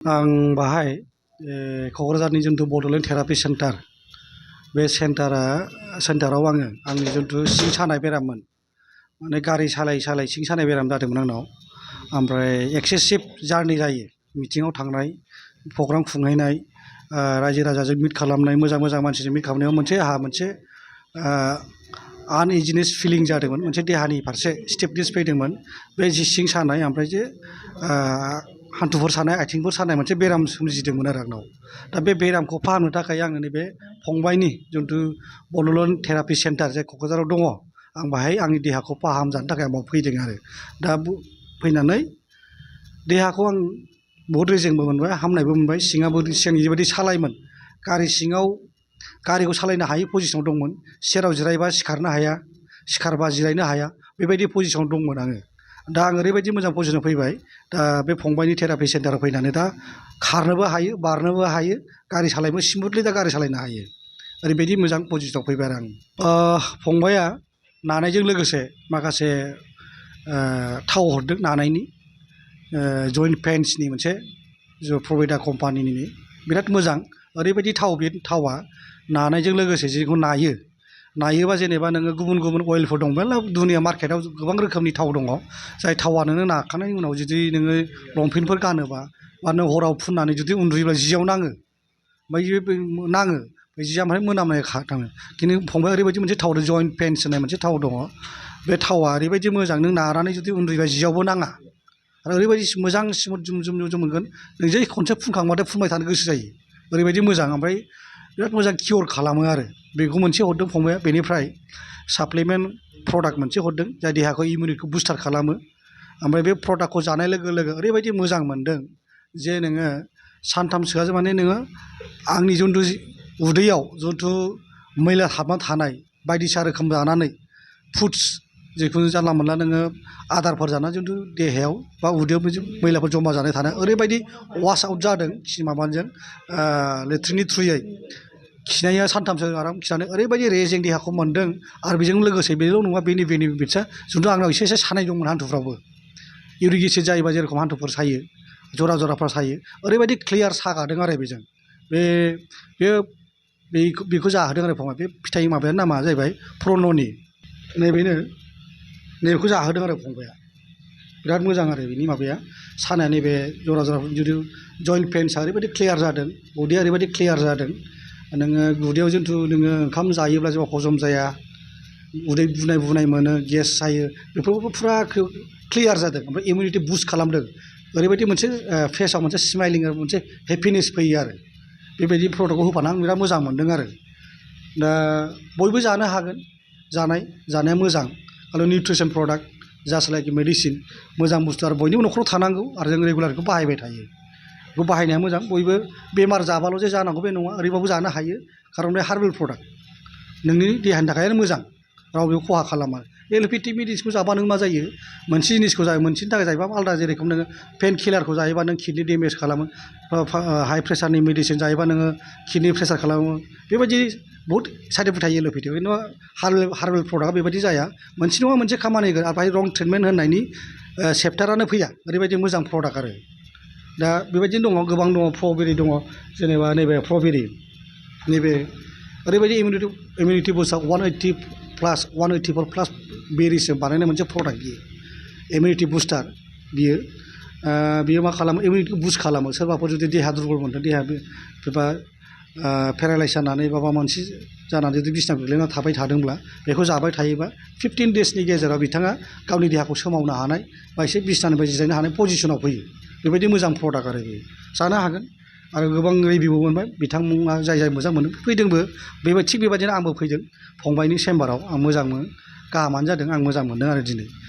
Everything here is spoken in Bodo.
आं बाहाय क'क्राझारनि जिथु बड'लेण्ड थेरापि सेन्टार बे सेन्टाराव आंनि जिथु सिं सानाय बेराममोन माने गारि सालायै सालायै सिं सानाय बेराम जादोंमोन आंनाव। ओमफ्राय एक्सेसिभ जारनि जायो, मिटिङाव थांनाय, प्रग्राम खुंहैनाय, रायजो राजाजों मिट खालामनाय, मोजां मोजां मानसिजों मिट खालामनायाव आंहा मोनसे आनइजिनेस फिलिं जादोंमोन, मोनसे देहानि फारसे स्टिफनेस फैदोंमोन। बे जि सिं सानाय ओमफ्राय जे हान्थुफोर सानाय, आथिंफोर सानाय मोनसे बेराम सोमजिदोंमोन आरो आंनाव। दा बे बेरामखौ फाहामनो थाखाय आङो नैबे फंबायनि जिथु बड'लेण्ड थेरापि सेन्टार जे क'क्राझाराव दङ, आं बाहाय आंनि देहाखौ फाहामजानो थाखाय आं बाव फैदों आरो। दा फैनानै देहाखौ आं बहुद रेजेंबो मोनबाय, हामनायबो मोनबाय। सिङाबो सिगां जिबायदि सालायोमोन, गारिखौ सालायनो हायै पजिसनाव दंमोन। सेराव जिरायबा सिखारनो हाया, सिखारबा जिरायनो हाया, बेबायदि पजिसनाव दंमोन आङो। दा आं ओरैबायदि मोजां पजिसनाव फैबाय, दा बे फंबायनि थेरापि सेन्टाराव फैनानै दा खारनोबो हायो, बारनोबो हायो, गारि सालायनोबो स्मुथलि दा गारि सालायनो हायो। ओरैबायदि मोजां पजिसनाव फैबाय आरो आं। फंबाया नानायजों लोगोसे माखासे थाव हरदों नानायनि, जइन्ट पेन्सनि मोनसे प्रभिडा कम्पानिनि बिराद मोजां। ओरैबायदि थाव, बे थावआ नानायजों लोगोसे जिखौ नायोबा जेनेबा नोङो गुबुन गुबुन अइलफोर दं, मेरला दुनिया मार्केटआव गोबां रोखोमनि थाव दङ, जाय थावआ नोङो नाखांनायनि उनाव जुदि नोङो लंपेन्टफोर गानोबा बा नों हराव फुननानै जुदि उन्दुयोब्ला जियाव नाङो, ओमफ्राय नाङो बे जिया, ओमफ्राय मोनामनाय थाङो। खिन्थु फंबाया ओरैबायदि मोनसे थाव, जइन्ट पेन्स होननाय मोनसे थाव दङ, बे थावआ ओरैबायदि मोजां, नों नानानै जुदि उन्दुयोबा जियावबो नाङा आरो ओरैबायदि मोजां स्मुथ जुम जुम जुम मोनगोन, नों जै खनसे फुनखांबाथाय फुनबाय थानो गोसो जायो, ओरैबायदि मोजां। ओमफ्राय बिराद मोजां कियर खालामो आरो। बेखौ मोनसे हरदों फंबाया। बेनिफ्राय साप्लिमेन्ट प्रडाक्ट मोनसे हरदों, जाय देहाखौ इमिउनिटिखौ बुस्टार खालामो। ओमफ्राय बे प्रडाक्टखौ जानाय लोगो लोगो ओरैबायदि मोजां मोनदों जे नोङो सानथामसोआ माने नोङो आंनि जिथु उदैयाव जिथु मैला हाबनानै थानाय, बायदिसिना रोखोम जानानै फुड्स, जिखुनु जानला मोनला नोङो आदारफोर जानानै जिथु देहायाव बा उदैयाव मैलाफोर जमा जानाय थानाय ओरैबायदि वास आउट जादों माबाजों, लेट्रिननि थ्रुयै। खिनाया सानथामसो आराम खिनानै ओरैबायदि रेजें देहाखौ मोनदों। आरो बेजों लोगोसे बेल' नङा, बेनि बेनिफिट्सआ जिथु आंनाव एसे एसे सानाय दंमोन हान्थुफ्रावबो, इउरिक एसिड जायोबा जेरेखम हान्थुफोर सायो, जराफ्रा सायो, ओरैबायदि क्लियार सागादों आरो बेजों। बेखौ जाहोदों आरो फंबाय। बे फिथाइ माबाया नामा जाहैबाय प्रन'नि, नैबेखौ जाहोदों आरो फंबाया। बिराद मोजां आरो बेनि माबाया, सानाया नैबे जरा जुदि जइन्ट पेन्सआ ओरैबायदि क्लियार जादों, उदैया ओरैबायदि क्लियार जादों। नोङो उदैयाव जिथु नोङो ओंखाम जायोब्ला जेबो हजम जाया, उदै बुनाय मोनो, गेस जायो, बेफोरखौ फुरा क्लियार जादों। ओमफ्राय इमिउनिटि बुस्ट खालामदों। ओरैबायदि मोनसे फेसआव मोनसे स्माइलिं, मोनसे हेपिनेस फैयो आरो। बेबायदि प्रडाक्टखौ होफाना आं बिराद मोजां मोनदों आरो। दा बयबो जानो हागोन, जानाया मोजां। आरो nutrition product, just like medicine, मोजां बुस्थु आरो बयनिबो न'खराव थानांगौ। आरो जों रेगुलार बेखौ बाहायबाय थायो। बेखौ बाहायनाया मोजां। बयबो बेमार जाबाल' जे जानांगौ बे नङा, ओरैबाबो जानो हायो। खारन बे हार्बेल प्रडाक्ट, नोंनि देहानि थाखायनो मोजां, रावबो खहा खालामा। एल'पेथिक मेडिसिनखौ जाबा नों मा जायो, मोनसे जिनिसखौ मोनसेनि थाखाय जायोबा आलादा, जेरेखम नोङो पेन किलारखौ जायोबा नों किडनि डेमेज खालामो, हाइ प्रेसारनि मेडिसिन जायोबा नोङो किडनि प्रेसार खालामो, बेबायदि बहुद साइड इफेक्ट थायो एल'पेथिक। खिन्थु हार्बेल प्रडाक्टआ बेबायदि जाया, मोनसे नङा मोनसे खामानि होगोन। आरो बाहाय रं ट्रिटमेन्ट होननायनि चेप्टारानो फैया, ओरैबायदि मोजां प्रडाक्ट आरो। दा बेबायदिनो दङ, गोबां दङ। फ्रबेरि दङ, जेनेबा नैबे फ्रबेरि, नैबे ओरैबायदि इमिउनिटि बुस्टार 184 प्लास बेरिजों बानायनाय मोनसे प्रडाक्ट बियो, इमिउनिटि बुस्टार। बियो मा खालामो, इमिउनिटिखौ बुस्ट खालामो। सोरबाफोर जुदि देहा दुरबल मोनदों, देहा एबा पेरालाइस जानानै बा माबा मोनसे जानानै जुदि बिसिनायाव गोग्लैना थाबाय थादोंब्ला, बेखौ जाबाय थायोबा 15 डेजनि गेजेराव बिथाङा गावनि देहाखौ सोमावनो हानाय बा एसे बिसिनानिफ्राय जिरायनो हानाय पजिसनाव फैयो। बेबायदि मोजां प्रडाक्ट आरो बेयो, जानो हागोन। आरो गोबां रिभिउबो मोनबाय, बिथांमोना जाय मोजां मोनो फैदोंबो। थिग बेबायदिनो आंबो फैदों फंबायनि चेम्बाराव। आं मोजां मोनो, गाहामानो जादों, आं मोजां मोनदों आरो दिनै।